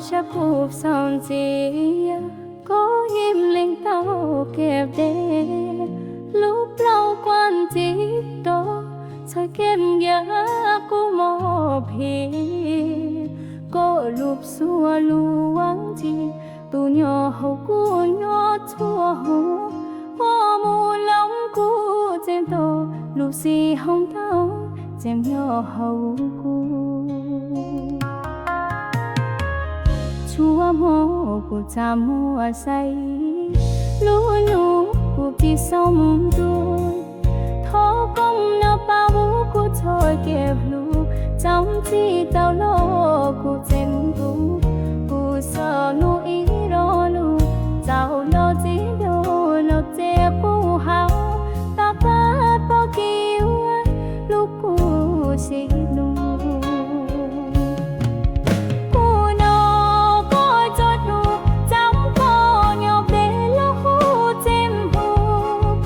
Sab kuv xav ntxiv, koj yim leej tau kev deb, lub plaub kuaj ntxiv rov txhawj kev nkiag kuv mob phim. Koj lub suab lub vaj ntxwv, tus nyob hauv kuv nyob txhua hauv, ua mus loo kuv tseem tau, lub sij hawm tau tseem nyob hauv kuv. Txhua hmo kuv txaj muag saib, lub ntuj kuv tsis xav mus ntua. Thov koj nrog pab kuv txoj kev hlub, txhob txij tau los kuv tseem ntuj. Kuv xav hnov ib lo lus, txaus los txij los txij kuv hauv, tau pab pab kev ua lub kuv sib hlub. Kuv nyob koj txoj hlub, txhob koj nyob peb los kuv tseem hlub.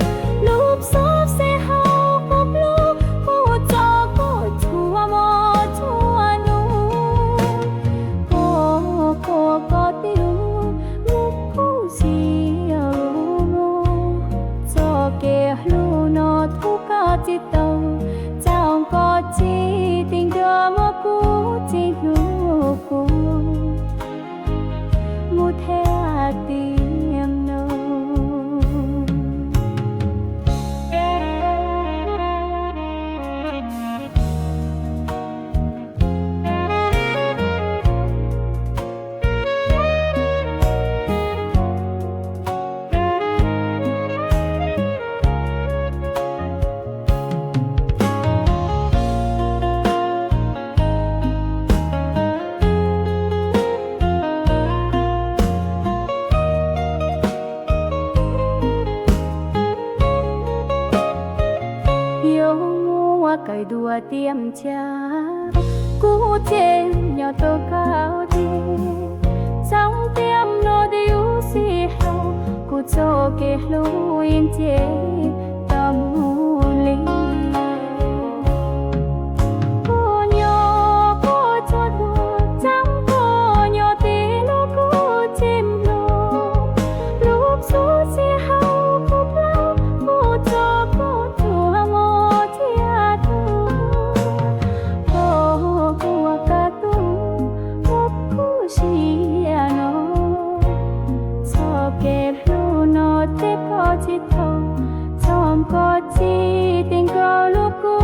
Lub xub xeeb hauv kuv plub, kuv tso koj txhua hmo txhua hnub. Koj, koj, koj twb mus kuv siab mus, txoj kev hlub no thov koj tsis tau, txhob koj tsis tij nco mus kuv tsis hlub kuv mus thiab tiam no. Yuav muab kawm dua tiam ntxhiab, kuv thiaj nyob tau kawg thiab. Txhob tiam no twb yus sib hlub, kuv txoj kev hlub yeej nce tau mus li. Koj nyob koj txoj hlub, txhob koj nyob peb los kuv tseem hlub. Lub xub xeeb hauv kuv plub, kuv tso koj txhua hmo txhua hnub. Koj, koj, koj tuaj mus kuv siab no, txoj kev hlub no tej koj tsis tau, txhob koj tsis tij nco mus kuv